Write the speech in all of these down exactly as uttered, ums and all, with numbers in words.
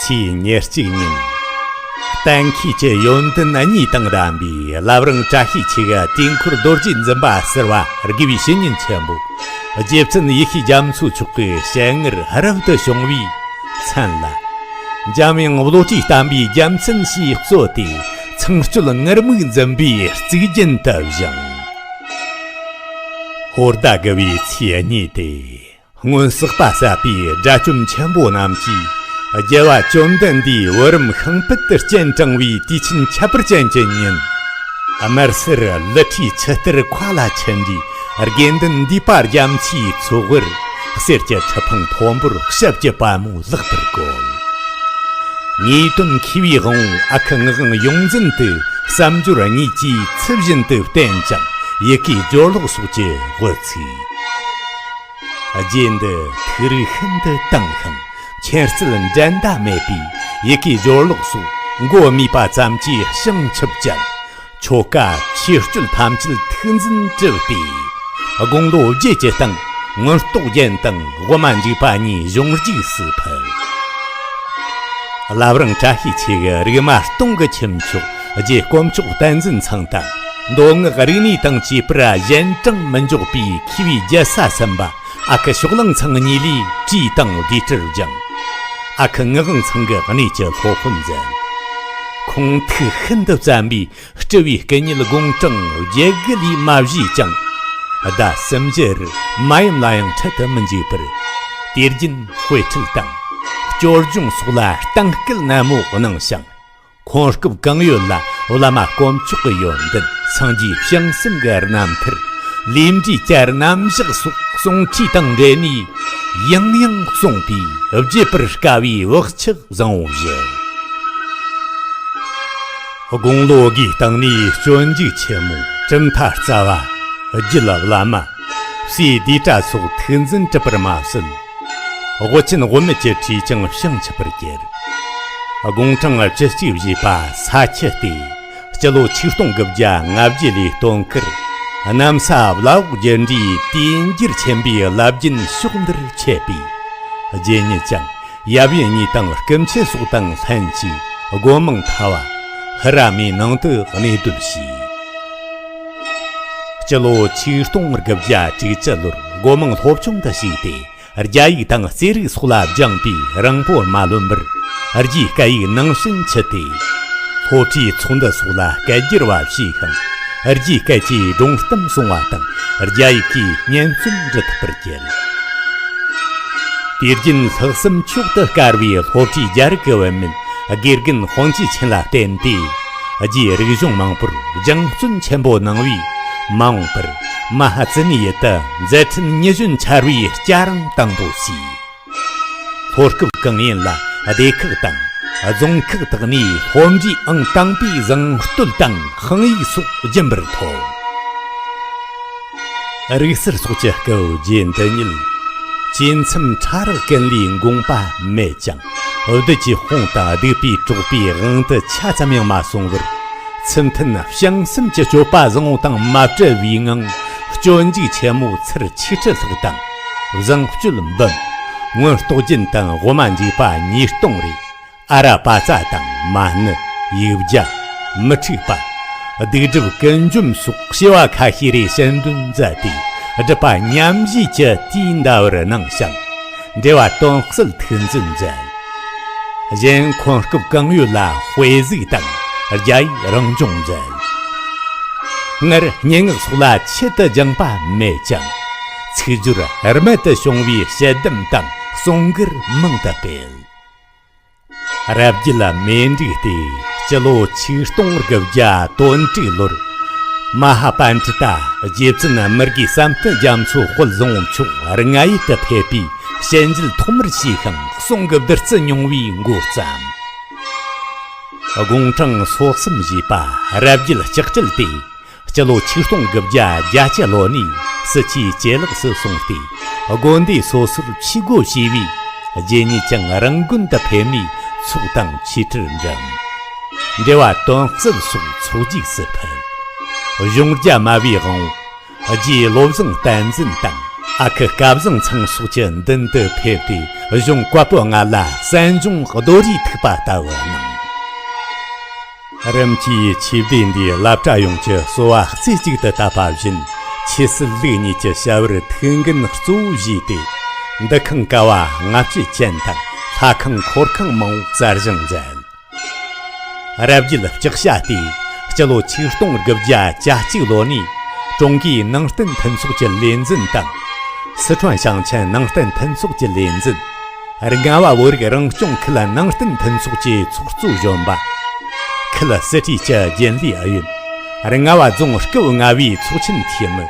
ཚེས་ཉེར་གཅིག་ཉིན། གཏན་འཁེལ་གྱི་ཡོན་ཏན་གཉིས་དང་ལྡན་པའི་བླ་བྲང་བཀྲ་ཤིས་འཁྱིལ་གྱི་དུས་འཁོར་རྡོ་རྗེ་འཛིན་པ་ཟུར་པ་དགེ་བའི་བཤེས་གཉེན་ཆེན་པོ་རྗེ་བཙུན་ཡེ་ཤེས་རྒྱ་མཚོ་མཆོག་གི་ཞལ་སྔར་རབ་ཏུ་བྱུང་བའི་མཚན་ལ། འཇམ་དབྱངས་བློ་གྲོས་བསྟན་པའི་རྒྱལ་མཚན་ཞེས་གཙོས་ཏེ་ཚངས་སྤྱོད་ངུར་སྨྲིག་འཛིན་པའི་གཙུག་རྒྱན་དུ་བཞེངས། ཧོར་ཟླ་དགུ་བའི་ཚེས་གཉིས་ཏེ། སྔོན་བསགས་པ་ཟབ་པའི་དགྲ་བཅོམ་ཆེན་པོ་རྣམས་ཀྱིས་རྒྱལ་བ་བཅོམ་ལྡན་འདས་བུ་རམ་ཤིང་པད་དུ་སྤྱན་དྲངས་པའི་དུས་ཆེན་ཁྱད་པར་ཅན་གྱི་ཉིན། དམར་སེར་ཀླུ་ཁྲིའི་ཆུ་གཏེར་མཁའ་ལ་ཕྱིན་རྗེས། དགེ་འདུན་འདུས་པ་རྒྱ་མཚོའི་ཚོགས་དབུར། གསེར་གྱི་ཁྲི་འཕང་མཐོན་པོར་ཞབས་ཀྱི་པད་མོ་ལེགས་པར་བཀོད། ངེས་དོན་མཁས་པའི་དབང་པོ་ཨ་ཁུ་ངག་དབང་ཡོངས་འཛིན་དུ་བསམ་སྦྱོར་དངོས་ཀྱིས་ཚུལ་བཞིན་དུ་བསྟན་ཅིང་ཡི་གེའི་སྦྱོར་ཀློག་སོགས་ཀྱི་དབུ་ཚུགས། རྗེ་འདི་ཐུགས་རིག་ཤིན་ཏུ་དྭངས་ཤིང་མཁྱེན་རྩལ་འགྲན་ཟླ་མེད་པས་ཡི་གེའི་སྦྱོར་ཀློག་སོགས་མགོ་དམིགས་པ་ཙམ་གྱིས་བྱང་ཆུབ་ཅིང་། ཆོ་ག་ཆོས་སྤྱོད་ཐམས་ཅད་ཐུགས་འཛིན་གྲུབ་སྟེ། དགུང་ལོ་བརྒྱད་ཀྱི་སྟེང་མངོན་རྟོགས་རྒྱན་དང་དབུ་མ་འཇུག་པ་གཉིས་གཞུང་རྒྱུགས་སུ་ཕུལ། བླ་བྲང་བཀྲ་ཤིས་འཁྱིལ་གྱི་རིག་མ་སྟོང་གི་ཁྱུ་མཆོག་རྗེ་དཀོན་མཆོག་བསྟན་འཛིན་ཚང་དང་། མདོ་སྔགས་རིག་གནས་དང་བཅས་པར་གཞན་དྲིང་མི་འཇོག་པའི་མཁས་པའི་རྒྱལ་ས་གསུམ་པ་ཨ་ཁུ་ཕྱོགས་གླང་ཚང་གཉིས་ལས་བྲིས་དང་བསྡུས་གྲྭར་སྦྱངས། ཨ་ཁུ་ངག་དབང་ཚང་གི་གནས་ཀྱི་སློབ་དཔོན་མཛད། ཁོང་ཐུགས་ཤིན་ཏུ་བརྩམས་པའི་སྤྲུལ་པའི་སྐུ་ཉིད་དགུང་གྲངས་བརྒྱད་དགུ་ལས་མ་བཞེས་ཀྱང་། ཟླ་གསུམ་བཞི་རུ་མ་ཡུམ་ལ་ཡང་འཕྲད་དུ་མི་འཇུག་པར། དུས་རྒྱུན་དཔེ་ཁྲིད་དང་སྐྱོར་སྦྱོང་སོགས་ལ་གཏིང་སྐུལ་ནན་མོ་གནང་ཞིང་། ཁོང་སྐབས་གང་ཡོད་ལ་བླ་མ་དཀོན་མཆོག་གི་ཡོན་ཏན་སངས་རྒྱས་བྱང་སེམས་ཀྱི་རྣམ་ཐར། ལས་འབྲས་ཀྱི་རྣམ་གཞག་སོགས་གསུང་ཁྲིད་དང་འབྲེལ་ནས་ཡང་ཡང་གསུངས་པས་བརྗེད་པར་དཀའ་བའི་བག་ཆགས་བཟང་བོ་བཞེས། དགུང་ལོ་དགུའི་སྟེང་ནས་སྤྱོད་འཇུག་ཆེན་མོ་གྲུབ་མཐའ་རྩ་བ། རྒྱུད་བླ་མ། སྲས་སྡེ་བྲག་སོགས་ཐུགས་འཛིན་གྲུབ་པར་མ་ཟད། དབུ་ཆེན་དབུ་མེད་ཀྱི་ཁྲིད་ཀྱང་བྱང་ཆུབ་པར་གྱུར། དགུང་གྲངས་བཅུ་གཅིག་བཞེས་པ་ས་ཁྱི་སྟེ། སྤྱི་ལོ་ཆིག་སྟོང་དགུ་བརྒྱ་ལྔ་བརྒྱད་ལོའི་སྟོན་ཁར་གནམ་ས་བླ་འོག་རྒྱུད་འགྲེལ་དུས་འགྱུར་ཆེན་པོའི་བླ་རྒྱུན་ཕྱོགས་འདིར་ཆད་པས། རྗེ་ཉིད་ཀྱང་ཡབ་ཡུམ་གཉིས་དང་སྐུ་མཆེད་སོགས་དང་ལྷན་ཅིག་སྒོ་མང་ཐ་བ་ཧི་ར་མའི་ནང་དུ་གནས་སྡོད་བྱས། སྤྱི་ལོ་ཆིག་སྟོང་དགུ་བརྒྱ་དྲུག་ཅུ་ལོར་སྒོ་མང་སློབ་ཆུང་དུ་ཞུགས་ཏེ། རྒྱ་ཡིག་དང་རྩེད་རིགས་སོགས་ལ་སྦྱངས་པས་རིང་པོར་མ་ལོན་པར་རྒྱའི་སྐད་ཡིག་ནང་བཞིན་ཆུད་དེ། སློབ་གྲྭའི་ཚོགས་འདུ་སོགས་ལ་སྐད་སྒྱུར་བ་བྱས་ཤིང་། རྒྱའི་སྐད་ཀྱིས་སྒྲུང་གཏམ་གསུང་བ་དང་རྒྱ་ཡིག་གིས་སྙན་རྩོམ་འབྲི་ཐུབ་པར་གྱུར། དུས་རྒྱུན་ལྷག་བསམ་མཆོག་ཏུ་དཀར་བའི་སློབ་གྲྭའི་རྒྱ་རིགས་ཀྱི་བུད་མེད་དགེ་རྒན་དཔོན་ཆེན་ལ་བརྟེན་ཏེ། རྒྱའི་རིག་གཞུང་མང་པོར་སྦྱང་བརྩོན་ཆེན་པོ་གནང་བས། མ་འོངས་པར་མ་ཧཱ་ཙི་ནའི་ཡུལ་དུ་མཛད་འཕྲིན་ཉི་གཞོན་འཆར་བའི་སྐྱ་རེངས་དང་པོ་བྱས། ལྷོ་སྐབས་གང་ཡིན་ལ་སྡེ་ཁག་དང་རྫོང་ཁག་དག་ནས་སློབ་གྲྭའི་ཨང་དང་པོའི་བཟང་བསྟོད་དང་དཔང་ཡིག་སོགས་རྒྱུན་པར་ཐོབ། རིག་གསར་སོགས་ཀྱི་སྐབས་རྗེ་འདི་ཉིད་བཅས་མཚམས་ཕྲ་རགས་ཀུན་ལས་འགོངས་པ་མེད་ཀྱང་། བདུད་ཀྱི་དཔུང་དང་སྡིག་པའི་གྲོགས་པོའི་དབང་དུ་ཆ་ཙམ་ཡང་མ་སོང་བར། ཚུལ་མཐུན་བྱང་སེམས་ཀྱི་སྤྱོད་པ་བཟང་བོ་དང་མ་བྲལ་བའི་ངང་སྤྱོད་འཇུག་ཆེན་མོ་ཚར་ཆིག་ཁྲི་ལྷག་དང་། བཟང་སྤྱོད་འབུམ། མངོན་རྟོགས་རྒྱན་དང་དབུ་མ་འཇུག་པ་ཉིས་སྟོང་རེ། ཨ་ར་པ་ཙ་དང་མ་ཎི། ཡིག་བརྒྱ། མི་འཁྲུགས་པ། སྡིག་སྒྲིབ་ཀུན་འཇོམས་སོགས་བྱེ་བ་ཁ་ཤས་རེ་ཞལ་འདོན་མཛད་དེ། སྒྲུབ་པ་མཉམ་བཞེས་ཀྱི་དུས་འདའ་བར་གནང་ཞིང་། འགྲེལ་བ་དོན་གསལ་ཐུགས་འཛིན་མཛད། གཞན་ཁོང་སྐབས་གང་ཡོད་ལ་དཔེ་གཟིགས་དང་རྒྱ་ཡིག་རང་སྦྱོང་མཛད། སྔར་སྙན་ངག་སོགས་ལ་ཆེད་དུ་སྦྱངས་པ་མེད་ཀྱང་། ཚིག་སྦྱོར་རྨད་དུ་བྱུང་བའི་དཔྱད་གཏམ་དང་གསུང་མགུར་མང་དུ་སྤེལ། རབ་རྒྱུད་མེ་འབྲུག་སྟེ། སྤྱི་ལོ་ཆིག་སྟོང་དགུ་བརྒྱ་དོན་དྲུག་ལོར། མ་ཧཱ་པཎྜི་ཏ་རྗེ་བཙུན་མི་དགེ་བསམ་གཏན་རྒྱ་མཚོ་དཔལ་བཟང་པོ་མཆོག་རྔ་ཡུལ་དུ་ཕེབས་པས་ཞལ་མཇལ་ཐོག་མར་བྱས་ཤིང་གསུང་གི་བདུད་རྩི་མྱོང་བའི་འགོ་བརྩམས། དགུང་གྲངས་སོ་གསུམ་བཞེས་པ་རབ་རྒྱུད་ལྕགས་སྤྲེལ་ཏེ། སྤྱི་ལོ་ཆིག་སྟོང་དགུ་བརྒྱ་བརྒྱད་ཅུ་ལོ་ནས་སྲིད་ཆུའི་ལྕེ་ལག་སུ་སོང་སྟེ། དགོན་སྡེ་སོ་སོར་ཆས་སྒོ་ཕྱེ་བས། རྗེ་ཉིད་ཀྱང་རང་དགོན་དུ་ཕེབས་ནས་ཚོགས་དང་ཆོས་ཁྲིར་འབྲངས། འགྲེལ་བ་དོན་གསལ་སོགས་ཚོགས་རྗེས་སུ་ཕུལ། གཞུང་རྒྱ་མ་བའི་དབང་པོ་རྗེ་བློ་བཟང་བསྟན་འཛིན་དང་ ཨ་ཁུ་སྐལ་བཟང་ཚང་སོགས་ཀྱི་མདུན་དུ་ཕེབས་ཏེ། གཞུང་བཀའ་པོད་ལྔ་ལ་གསན་སྦྱོང་རྡོ་རིང་ཐུག་པ་ལྟ་བུ་གནང་། རིམ་གྱིས་ཆོས་སྡེ་འདིའི་བསླབ་གྲྭ་ཡོངས་ཀྱི་གསོ་བ་རྩེ་གཅིག་ཏུ་བཏབ་པ་བཞིན། ཆོས་སྲིད་ལུགས་གཉིས་ཀྱི་བྱ་བར་ཐུགས་འགན་གཙོ་བོ་བཞེས་ཏེ། འདུ་ཁང་ཀ་བ་ལྔ་བཅུ་ཅན་དང་ལྷ་ཁང་འཁོར་ཁང་མང་བོ་གསར་བཞེངས་མཛད། རབ་རྒྱལ་ལྕགས་བྱ་སྟེ། སྤྱི་ལོ་ཆིག་སྟོང་དགུ་བརྒྱ་གྱ་གཅིག་ལོ་ནས་ཀྲུང་གོའི་ནང་བསྟན་མཐུན་ཚོགས་ཀྱི་ལས་འཛིན་དང་། སི་ཁྲོན་ཞིང་ཆེན་ནང་བསྟན་མཐུན་ཚོགས་ཀྱི་ལས་འཛིན། རྔ་བ་བོད་རིགས་རང་སྐྱོང་ཁུལ་ནང་བསྟན་མཐུན་ཚོགས་ཀྱི་ཚོགས་གཙོ་གཞོན་པ། ཁུལ་སྲིད་གྲོས་ཀྱི་རྒྱུན་ལས་ཨུ་ཡོན། རྔ་བ་རྫོང་སྐབས་ལྔ་བའི་ཚོགས་ཆེན་འཐུས་མི།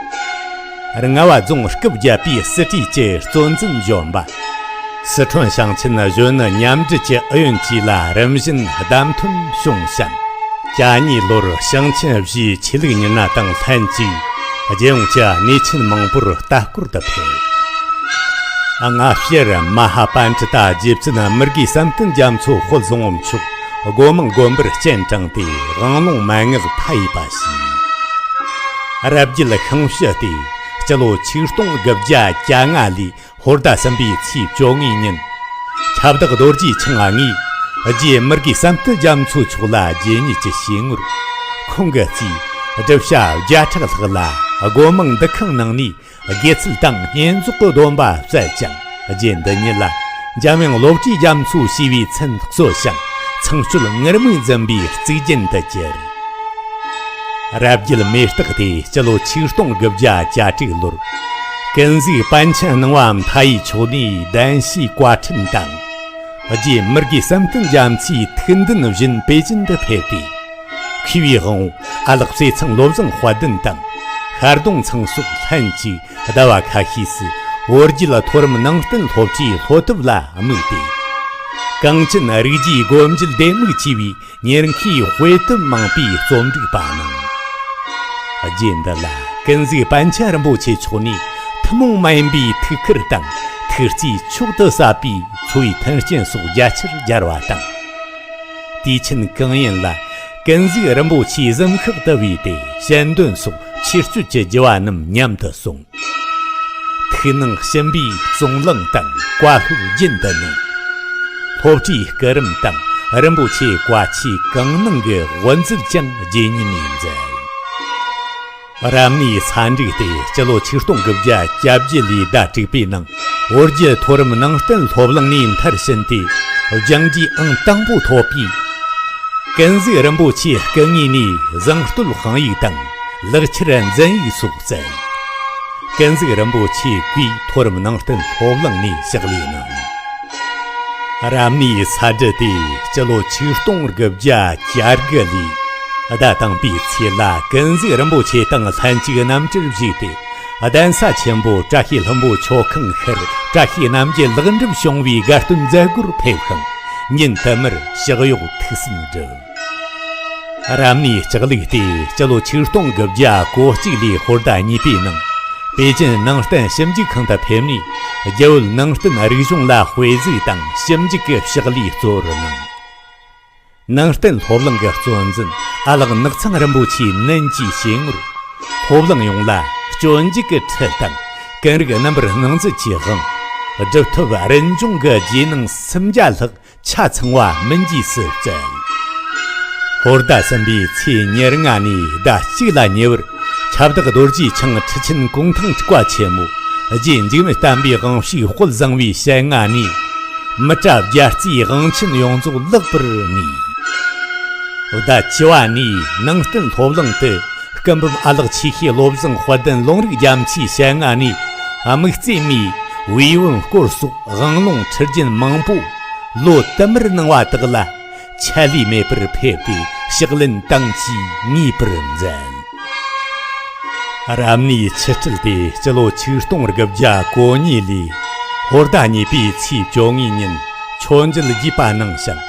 རྔ་བ་རྫོང་སྐབས་བརྒྱད་པའི་སྲིད་གྲོས་ཀྱི་གཙོ་འཛིན་གཞོན་པ། སི་ཁྲོན་ཞིང་ཆེན་གཞོན་ནུ་མཉམ་འབྲེལ་གྱི་ཨུ་ཡོན་བཅས་ལ་རིམ་བཞིན་བདམས་ཐོན་བྱུང་ཞིང་། གྱ་གཉིས་ལོར་ཞིང་ཆེན་བཞིའི་ཆོས་ལུགས་མི་སྣ་དང་ལྷན་ཅིག་རྒྱལ་ཡོངས་ཀྱི་གནས་ཆེན་མང་པོར་ལྟ་སྐོར་དུ་ཕེབས། སྔ་ཕྱིར་མ་ཧཱ་པཎྜི་ཏ་རྗེ་བཙུན་མི་དགེ་བསམ་གཏན་རྒྱ་མཚོ་དཔལ་བཟང་པོ་མཆོག་སྒོ་མང་དགོན་པར་སྤྱན་དྲངས་ཏེ་དབང་ལུང་མན་ངག་མཐའ་ཡས་པ་བྱས། རབ་རྒྱལ་ཤིང་བྱི་སྟེ། སྤྱི་ལོ་ཆིག་སྟོང་དགུ་བརྒྱ་གྱ་ལྔ་ལོའི་ཧོར་ཟླ་གསུམ་པའི་ཚེས་བཅོ་ལྔའི་ཉིན། ཁྱབ་བདག་རྡོ་རྗེ་འཆང་ང་ངས་རྗེ་མི་དགེ་བསམ་གཏན་རྒྱ་མཚོ་མཆོག་ལ་རྗེ་ཉིད་ཀྱི་ཞལ་ངོར། ཁོང་གི་རྩིས་སྒྲུབ་བྱ་བརྒྱ་ཕྲག་ལྷག་ལ་སྒོ་མང་འདུ་ཁང་ནང་ནས་དགེ་ཚུལ་དང་བསྙེན་རྫོགས་ཀྱི་སྡོམ་པ་སྩལ་ཅིང་། རྗེ་འདི་ཉིད་ལ་འཇམ་དབྱངས་བློ་གྲོས་རྒྱ་མཚོ་ཞེས་པའི་མཚན་གསོལ་ཞིང་། ཚངས་སྤྱོད་ངུར་སྨྲིག་འཛིན་པའི་གཙུག་རྒྱན་དུ་གྱུར། རབ་རྒྱལ་མེ་སྟག་དེ་སྤྱི་ལོ་ཆིག་སྟོང་དགུ་བརྒྱ་གྱ་དྲུག་ལོར། ཀུན་གཟིགས་པཎ་ཆེན་སྣང་བ་མཐའ་ཡས་མཆོག་ནས་གདན་ཞུའི་བཀའ་ཁྲིད་དང་། རྗེ་མི་དགེ་བསམ་གཏན་རྒྱ་མཚོའི་ཐུགས་འདུན་བཞིན་པེ་ཅིན་དུ་ཕེབས་ཏེ། མཁས་པའི་དབང་པོ་ཨ་ལགས་ཚེ་ཚང་བློ་བཟང་དཔལ་ལྡན་དང་། ཤར་གདོང་ཚང་སོགས་ལྷན་ཅིག་ཟླ་བ་ཁ་ཤས་སུ་བོད་བརྒྱུད་མཐོ་རིམ་ནང་བསྟན་སློབ་གྲྭའི་སློབ་དེབ་ལ་དམིགས་ཏེ། གངས་ཅན་རིག་བརྒྱའི་སྒོ་འབྱེད་ལྡེ་མིག་ཅེས་པའི་ཉེར་མཁོའི་དཔེ་དེབ་མང་པོའི་རྩོམ་སྒྲིག་པ་གནང་། རྗེ་འདི་ལ་ཀུན་གཟིགས་པཎ་ཆེན་རིན་པོ་ཆེ་མཆོག་ནས་ཐུན་མོང་མ་ཡིན་པའི་ཐུགས་ཁུར་དང་། ཐུགས་རྩིས་མཆོག་ཏུ་ཟབ་པའི་འཚོ་བའི་མཐུན་རྐྱེན་སོགས་རྒྱ་ཆེར་སྦྱར་བ་དང་། དུས་ཆེན་གང་ཡིན་ལ་ཀུན་གཟིགས་རིན་པོ་ཆེའི་གཟིམ་ཤག་ཏུ་བོས་ཏེ་ཞལ་འདོན་སོགས་ཆོས་སྤྱོད་ཀྱི་བགྱི་བ་རྣམས་མཉམ་དུ་གསུངས། ཐུགས་ནང་གཤིན་པོའི་གཙང་ལངས་དང་བཀའ་སློབ་རྒྱུན་དུ་གནང་། སློབ་གྲྭའི་སྐུ་རིམ་དང་རིན་པོ་ཆེའི་བཀའ་ཆོས་གང་གནང་གི་དབུ་མཛད་ཀྱང་རྗེ་ཉིད་ནས་མཛད། རབ་གནས་ས་འབྲུག་སྟེ་སྤྱི་ལོ་ཆིག་སྟོང་དགུ་བརྒྱ་གྱ་བརྒྱད་ལོའི་ཟླ་དྲུག་པའི་ནང་བོད་བརྒྱུད་མཐོ་རིམ་ནང་བསྟན་སློབ་གླིང་ནས་མཐར་ཕྱིན་ཏེ། སྦྱངས་འབྲས་ཨང་དང་པོ་ཐོབ་པས། ཀུན་གཟིགས་རིན་པོ་ཆེའི་སྐུ་དངོས་ནས་བཟང་བསྟོད་དཔང་ཡིག་དང་ལེགས་ཆར་འཛིན་ཡིག་སོགས་བསྩལ། ཀུན་གཟིགས་རིན་པོ་ཆེ་གིས་མཐོ་རིམ་ནང་བསྟན་སློབ་གླིང་ནས་ཕྱག་ལས་གནང་། རབ་གནས་ས་འབྲུ་དེ་སྤྱི་ལོ་ཆིག་སྟོང་དགུ་བརྒྱ་གྱ་དགུ་ལོའི་ཟླ་དང་པོའི་ཚེས་ལ་ཀུན་གཟིགས་རིན་པོ་ཆེ་དང་ལྷན་ཅིག་གནམ་གྲུར་བཞུགས་ཏེ། གདན་ས་ཆེན་པོ་བཀྲ་ཤིས་ལྷུན་པོ་མཆོད་ཁང་ཤར་བཀྲ་ཤིས་རྣམ་རྒྱལ་ལེགས་འགྲུབ་བྱུང་བའི་དགའ་སྟོན་མཛད་སྒོར་ཕེབས་ཤིང་། ཉིན་དུ་མར་ཕྱག་གཡོག་ཐུགས་གསན་བསྒྲུབས། རབ་གནས་ལྕགས་ལུག་དེ་སྤྱི་ལོ་ཆིག་སྟོང་དགུ་བརྒྱ་གོ་གཅིག་ལོའི་ཧོར་ཟླ་གཉིས་པའི་ནང་པེ་ཅིན་ནང་བསྟན་ཞིབ་འཇུག་ཁང་དུ་ཕེབས་ནས། རྒྱ་བོད་ནང་བསྟན་རིག་གཞུང་ལ་དཔེ་གཟིགས་དང་ཞིབ་འཇུག་གི་ཕྱག་ལས་གཙོ་བོར་གནང་། ནང་བསྟན་སློབ་གླིང་གི་གཙོ་འཛིན་ཨ་ལགས་ནག་ཚང་རིན་པོ་ཆེའི་ནན་གྱིས་བྱས་ངོར། སློབ་གླིང་ཡོངས་ལ་སྤྱོད་འཇུག་གི་ཁྲིད་དང་ཀུན་རིག་རྣམ་པར་སྣང་མཛད་ཀྱི་དབང་། སྒྲུབ་ཐབས་རིན་འབྱུང་གི་རྗེས་གནང་སུམ་བརྒྱ་ལྷག་ཆ་ཚང་བ་མི་འཇིགས་སུ་བསྩལ། ཧོར་ཟླ་གསུམ་པའི་ཚེས་ཉེར་ལྔ་ནས་ཟླ་གཅིག་ལ་ཉེ་བར་ཁྱབ་བདག་རྡོ་རྗེ་འཆང་ཁྲི་ཆེན་གུང་ཐང་ཁྲི་བ་ཆེན་མོ་རྗེ་འཇིགས་མེད་བསྟན་པའི་དབང་ཕྱུག་དཔལ་བཟང་བོའི་ཞལ་སྔ་ནས། མི་ཏྲ་བརྒྱ་རྩིས་དབང་ཆེན་ཡོངས་རྫོགས་ལེགས་པར་ངེས། ཟླ་བཅུ་བ་ནས་ནང་བསྟན་སློབ་གླིང་དུ་སྐུ་འབུམ་ཨ་ལགས་ཆོས་ཤེས་བློ་བཟང་དཔལ་ལྡན་ལུང་རིགས་རྒྱ་མཚོའི་ཞལ་སྔ་ནས་དམིགས་བརྩེ་མའི་བེའུ་བུམ་སྐོར་སོགས་དབང་ལུང་ཁྲིད་རྒྱུན་མང་པོ་ལོ་དུ་མར་གནང་བ་དག་ལ་ཆད་ལུས་མེད་པར་ཕེབས་ཏེ་ཕྱག་ལེན་དང་བཅས་ངེས་པར་མཛད། རབ་གནས་ཆུ་སྤྲུལ་དེ་སྤྱི་ལོ་ཆིག་སྟོང་དགུ་བརྒྱ་གོ་གཉིས་ལོའི་ཧོར་ཟླ་གཉིས་པའི་ཚེས་བཅོ་ལྔའི་ཉིན་མཆོད་མཇལ་རྒྱས་པ་གནང་ཞིང་།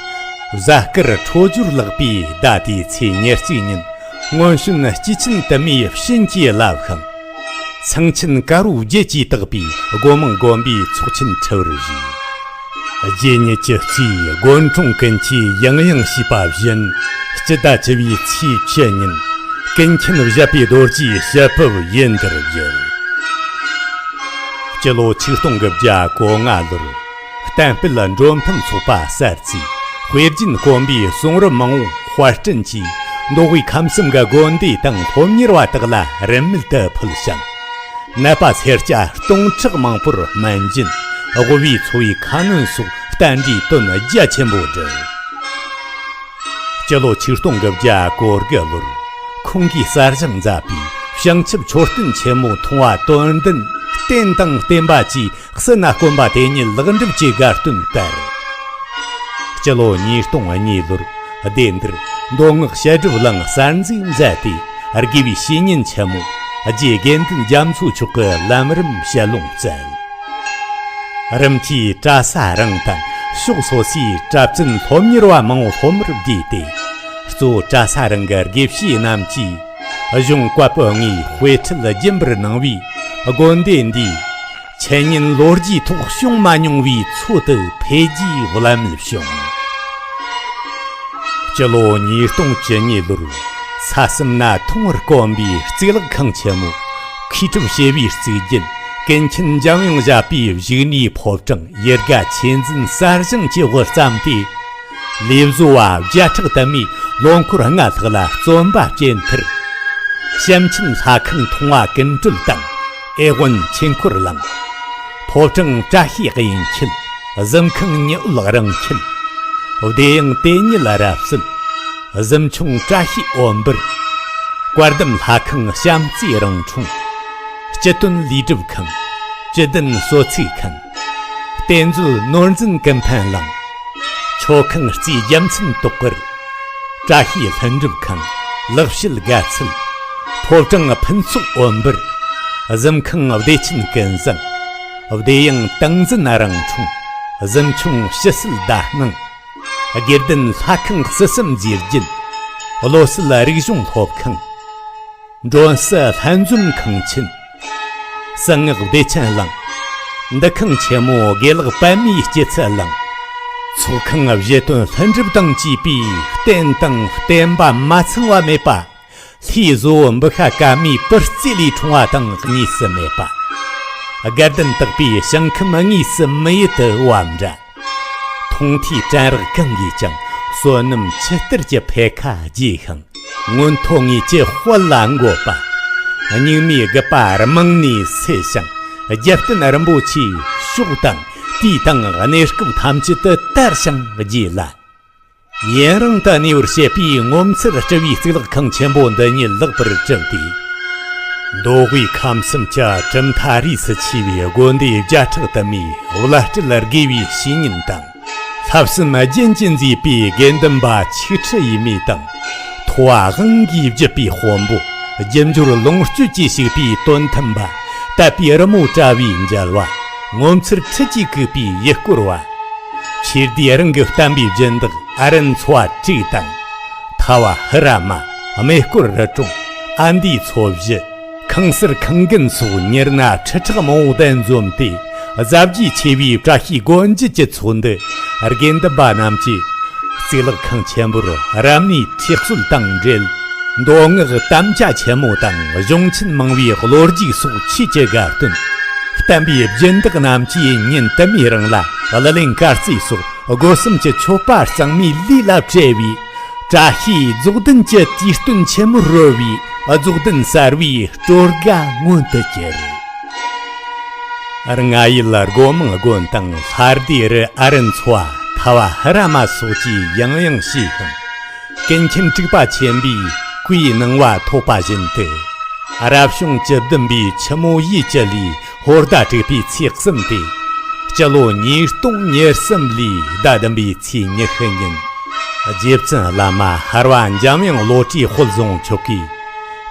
གཟའ་སྐར་འཕྲོད་སྦྱོར་ལེགས་པའི་ཟླ་དེའི་ཚེས་ཉེར་གཅིག་ཉིན་སྔོན་བྱོན་སྐྱེས་ཆེན་དུ་མའི་བྱིན་གྱིས་བརླབས་ཤིང་། ཚངས་ཆེན་དཀར་པོ་བརྒྱད་ཀྱིས་བཏགས་པའི་སྒོ་མང་དགོན་པའི་ཚོགས་ཆེན་ཁྲི་བར་བཞུགས། རྗེ་ཉིད་ཀྱི་གཙོས་དགོན་གྲོང་ཀུན་གྱིས་ཡང་ཡང་ཞུས་པ་བཞིན་སྤྱི་ཟླ་བཅུ་བའི་ཚེས་བཅུ་ཉིན་ཀུན་མཁྱེན་བཞད་པའི་རྡོ་རྗེའི་ཞལ་ཕུབ་ཡུལ་འདིར་བཞུགས། སྤྱི་ལོ་ཆིག་སྟོང་དགུ་བརྒྱ་གོ་ལྔ་ལོར། གཏན་སྤེལ་མགྲོན་ཕན་ཚོགས་པ་གསར་བཙུགས། དཔེ་རྒྱུན་དཀོན་པའི་གསུང་རབ་མང་བོ་དཔར་སྐྲུན་གྱིས། མདོ་དབུས་ཁམས་གསུམ་གྱི་དགོན་སྡེ་དང་སློབ་གཉེར་བ་དག་ལ་རིན་མེད་དུ་ཕུལ་ཞིང་། ནད་པ་སེར་སྐྱ་སྟོང་ཕྲག་མང་པོར་སྨན་སྦྱིན། དབུལ་བའི་འཚོ་བའི་ཁ་སྣོན་སོགས་བསྟན་འགྲོའི་དོན་རྒྱ་ཆེན་པོ་བསྒྲུབས། སྤྱི་ལོ་ཆིག་སྟོང་དགུ་བརྒྱ་གོ་དགུ་ལོར། ཁོང་གིས་གསར་བཞེངས་མཛད་པའི་བྱང་ཆུབ་མཆོད་རྟེན་ཆེན་མོ་མཐོང་བ་དོན་ལྡན་རྟེན་དང་བརྟེན་པ་བཅས་སྲིད་ན་དཀོན་པ་དེ་ཉིད་ལེགས་འགྲུབ་ཀྱི་དགའ་སྟོན་དར། སྤྱི་ལོ་ཉིས་སྟོང་གཉིས་ལོར་སྡེ་འདིར་མདོ་སྔགས་བཤད་སྒྲུབ་གླིང་གསར་འཛུགས་མཛད་དེ། དགེ་བའི་བཤེས་གཉེན་ཆེན་མོ་རྗེ་དགེ་འདུན་རྒྱ་མཚོ་མཆོག་གིས་ལམ་རིམ་ཞལ་ལུང་བསྩལ། རིམ་གྱིས་གྲྭ་ས་རང་དང་ཕྱོགས་སོ་སོའི་གྲྭ་བཙུན་སློབ་གཉེར་བ་མང་བོ་སློབ་མར་བསྡུས་ཏེ། གཙོ་བོ་གྲྭ་ས་རང་གི་དགེ་བཤེས་རྣམས་ཀྱིས་གཞུང་བཀའ་པོད་ལྔའི་དཔེ་ཁྲིད་རྒྱུན་པར་གནང་བའི་དགོན་སྡེ་འདིས་ཆ་མཉམ་ལོ་རྒྱུས་ཐོག་བྱུང་མ་མྱོང་བའི་འཚོ་དེ་འཕེལ་རྒྱས་བླ་མེད་བྱུང་། སྤྱི་ལོ་ཉིས་སྟོང་བཅུ་གཉིས་ལོར་ས་གསུམ་ན་ཐོག་དཀོན་པའི་གཙུག་ལག་ཁང་ཆེན་མོ། མཁས་གྲུབ་བྱེ་བའི་གཙུག་རྒྱན་ཀུན་མཁྱེན་འཇམ་དབྱངས་བཞད་པའི་བཞུགས་གནས་ཕོ་བྲང་ཡིད་དགའ་ཆོས་འཛིན་གསར་བཞེངས་ཀྱི་དབུ་བརྩམས་ཏེ། ལས་བཟོ་བ་བརྒྱ་ཕྲག་དུ་མས་ལོ་འཁོར་ལྔ་ལྷག་ལ་བརྩོན་པ་བསྐྱེད་མཐར། བྱམས་ཆེན་ལྷ་ཁང་མཐོང་བ་ཀུན་གྲོལ་དང་། ཨེ་ཝན་ཆོས་འཁོར་གླིང་། ཕོ་བྲང་བཀྲ་ཤིས་དབྱིན་ཁྱིལ། གཟིམ་ཁང་ཉི་འོད་རང་ཁྱིལ། བདེ་གཡང་དེ་ཉིད་རབ་གསལ། གཟིམ་ཆུང་བཀྲ་ཤིས་འོད་འབར། བཀའ་གདམས་ལྷ་ཁང་བྱམས་བརྩེ་རང་འཁྲུངས། སྤྱི་དོན་ལས་སྒྲུབ་ཁང་། སྤྱི་དོན་གསོལ་ཚིགས་ཁང་། རྟེན་མཛོད་ནོར་འཛིན་ཀུན་ཕན་གླིང་། མཆོད་ཁང་རྩེའི་རྒྱལ་མཚན་དོག་དཀར། བཀྲ་ཤིས་ལྷུན་གྲུབ་ཁང་། ལེགས་བཤད་དགའ་ཚལ། ཕོ་བྲང་ཕུན་ཚོགས་འོད་འབར། གཟིམ་ཁང་བདེ་ཆེན་ཀུན་བཟང་། བདེ་གཡང་ཏིང་འཛིན་རང་འཁྲུངས། གཟིམ་ཆུང་ཞི་གསལ་ཟླ་སྣང་། དགེ་ལྡན་ལྷ་ཁང་སྲིད་གསུམ་མཛེས་རྒྱན། བློ་གསལ་རིག་གཞུང་སློབ་ཁང་། མགྲོན་གསོལ་ལྷན་འཛོམས་ཁང་ཆེན། གསང་སྔགས་བདེ་ཆེན་གླིང་། འདུ་ཁང་ཆེན་མོ་དགེ་ལེགས་པདྨའི་སྐྱེད་ཚལ་གླིང་། ཚོགས་ཁང་བཞེད་དོན་ལྷུན་གྲུབ་དང་བཅས་པའི་རྟེན་དང་བརྟེན་པ་མ་ཚང་བ་མེད་པ། ལྷའི་བཟོ་བོ་འབུ་ཤ་ཀ་མའི་པུར་རྩེ་ལས་འཁྲུངས་པ་དང་གཉིས་སུ་མེད་པ། དགའ་ལྡན་དག་པའི་ཞིང་ཁམས་དངོས་སུ་མི་ཡུལ་དུ་བབས་འདྲ། མཐོང་ཐོས་དྲན་རེག་གང་གིས་ཀྱང་བསོད་ནམས་ཆུ་གཏེར་གྱི་འཕེལ་ཁ་རྒྱས་ཤིང་། མངོན་མཐོ་ངེས་ཀྱི་དཔལ་ལ་འགོད་པ། སྙིགས་མའི་རྒུད་པ་རྨང་ནས་སེལ་ཞིང་། རྒྱབ་རྟེན་རིན་པོ་ཆེའི་ཕྱོགས་དང་དུས་དང་གནས་སྐབས་ཐམས་ཅད་དུ་དར་ཞིང་རྒྱས་ལ། ཡུན་རིང་དུ་གནས་པར་བྱེད་པའི་ངོ་མཚར་སྤྲུལ་བའི་གཙུག་ལག་ཁང་ཆེན་པོ་འདི་ཉིད་ལེགས་པར་གྲུབ་སྟེ། མདོ་དབུས་ཁམས་གསུམ་གྱི་གྲུབ་མཐའ་རིས་སུ་ཆད་པའི་དགོན་སྡེ་བརྒྱ་ཕྲག་དུ་མའི་བླ་སྤྲུལ་དགེ་བའི་བཤེས་གཉེན་དང་། ལྷ་བསམ་རྒྱན་གྱིས་མཛེས་པའི་དགེ་འདུན་པ་ཆིག་ཁྲི་ཡས་མས་དང་། ཐོ་བ་དབང་གིས་བརྒྱུད་པའི་དཔོན་པོ། རྒྱུ་འབྱོར་ལོངས་སྤྱོད་ཀྱིས་ཕྱུག་པའི་དོན་མཐུན་པ། དད་པའི་རི་མོ་བཀྲ་བའི་མཇལ་བ། ངོ་མཚར་ཁྲི་གཅིག་བཀོད་པའི་ཡུལ་སྐོར་བ། ཁྱེར་བདེ་རང་གི་བསྟན་པའི་སྦྱིན་བདག་ཨ་རན་ཚོ་བ་དྲུག་དང་། ཐ་བ་ཧི་ར་མ། རྨེ་སྐོར་རི་གྲོང་། ཨ་མདོའི་ཚོ་བཞི། ཁང་གསར་ཁང་རྒན་སོགས་མྱི་སྣ་ཁྲི་ཕྲག་མང་བོ་གདན་འཛོམས་ཏེ། གཟབ་རྒྱས་ཆེ་བའི་བཀྲ་ཤིས་སྒོ་འབྱེད་ཀྱི་ཚོགས་འདུ། དགེ་འདུན་པ་རྣམས་ཀྱིས་གཙུག་ལག་ཁང་ཆེན་པོར་རབ་གནས་ཁྲིད་གསོལ་དང་འབྲེལ། མདོ་སྔགས་དམ་བཅའ་ཆེན་མོ་དང་གཞུང་ཆེན་མང་བའི་བློ་རྒྱུགས་སོགས་ཆོས་ཀྱི་དགའ་སྟོན། བསྟན་པའི་སྦྱིན་བདག་རྣམས་ཀྱིས་ཉིན་དུ་མའི་རིང་ལ་གླུ་ལེན་སྐར་རྩིས་སོགས་སྒོ་གསུམ་གྱི་མཆོད་པ་གཙང་མའི་ལུས་ལ་བྲེལ་བའི་བཀྲ་ཤིས་རྫོགས་ལྡན་གྱི་དུས་སྟོན་ཆེན་མོར་རོལ་བའི་རྫོགས་ལྡན་གསར་བའི་སྤྲོ་དགའ་མངོན་དུ་གྱུར། རྔ་ཡུལ་སྒོ་མང་དགོན་དང་ལྷ་སྡེ་རུ་ཨ་རན་ཚོ་བ་ཐ་བ་ཧི་ར་མ་སོགས་ཀྱིས་ཡང་ཡང་བྱས་ཤིང་། ཀུན་མཁྱེན་དྲུག་པ་ཆེན་པོའི་སྐུའི་གནང་བ་ཐོབ་པ་བཞིན་དུ། རབ་བྱུང་བཅུ་བདུན་པའི་ཆུ་མོ་ཡོས་བཅུ་ལོའི་ཧོར་ཟླ་དྲུག་པའི་ཚེས་གསུམ་སྟེ། སྤྱི་ལོ་ཉིས་སྟོང་ཉེར་གསུམ་ལོའི་ཟླ་བདུན་པའི་ཚེས་ཉི་ཤུ་ཉིན། རྗེ་བཙུན་བླ་མ་ཧར་བ་འཇམ་དབྱངས་བློ་གྲོས་དཔལ་བཟང་མཆོག་གིས།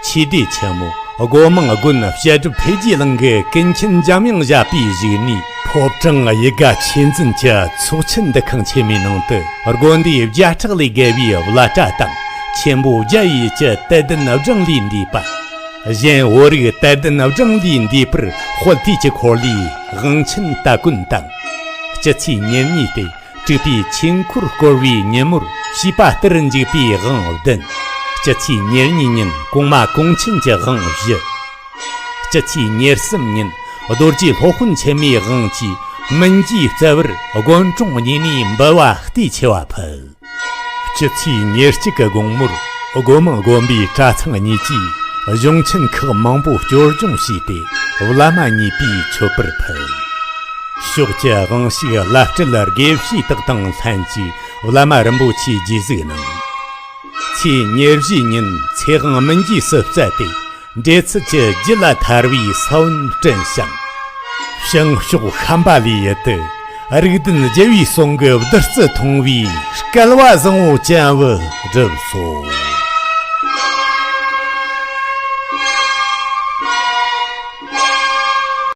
ཆོས་སྡེ་ཆེན་མོ་སྒོ་མང་དགོན་བཤད་སྒྲུབ་འཕེལ་རྒྱས་གླིང་གི་ཀུན་མཁྱེན་འཇམ་དབྱངས་བཞད་པའི་བཞུགས་གནས་ཕོ་བྲང་ཡིད་དགའ་ཆོས་འཛིན་གྱི་ཚོགས་ཆེན་འདུ་ཁང་ཆེན་མོའི་ནང་དུ་དགོན་སྡེ་བརྒྱ་ཕྲག་ལས་བརྒལ་བའི་བླ་གྲྭ་དང་ཆེན་པོ་བརྒྱ་ཡས་ཀྱི་དད་ལྡན་བགྲང་ལས་འདས་པ། གཞན་བོད་རིགས་དད་ལྡན་བགྲང་ལས་འདས་པར་དཔལ་དུས་ཀྱི་འཁོར་ལོའི་དབང་ཆེན་དད་གུས་དང་། སྤྱི་ཚེས་ཉེར་གཉིས་ཏེ། དྲུག་པའི་ཆོས་འཁོར་བསྐོར་བའི་ཉིན་མོར་བྱིས་པ་ལྟར་འཇུག་པའི་དབང་བདུན། སྤྱི་ཚེས་ཉེར་གཉིས་ཉིན་གོང་མ་གོང་ཆེན་གྱི་དབང་བཞི། སྤྱི་ཚེས་ཉེར་གསུམ་ཉིན་ རྡོ་རྗེ་སློབ་དཔོན་ཆེན་མོའི་དབང་གིས་མིན་གྱིས་སྩལ་བར་དགོན་གྲོང་གཉིས་ནས་འབུལ་བ་བལྟས་ཆེ་བ་ཕུལ། སྤྱི་ཚེས་ཉེར་གཅིག་གི་དགོང་མོར་སྒོ་མང་དགོན་པའི་གྲྭ་ཚང་གཉིས་ཀྱིས་གཞུང་ཆེན་ཁག་མང་པོ་སྐྱོར་སྦྱོང་བྱས་ཏེ་བླ་མ་མཉེས་པའི་མཆོད་པར་ཕུལ། ཕྱོགས་ཀྱི་དབང་ཕྱུག་བླ་སྤྲུལ་དགེ་བཤེས་དག་དང་ལྷན་ཅིག་བླ་མ་རིན་པོ་ཆེའི་རྗེས་གཟིགས་གནང་། ཚེས་ཉེར་བཞིའི་ཉིན་ཚེ་དབང་མིན་གྱིས་སུ་བསྩལ་ཏེ། འབྲེལ་ཚུལ་གྱི་རྒྱུད་ལ་ཐར་བའི་ས་བོན་བསྐྲུན་ཞིང་། བྱང་ཕྱོགས་ཤམ་བྷ་ལའི་ཡུལ་དུ་རིགས་ལྡན་རྒྱལ་བའི་གསུང་གི་བདུད་རྩི་འཐུང་བའི་སྐལ་བ་བཟང་བོ་ཅན་བུ་བསྒྲུབས་སོ།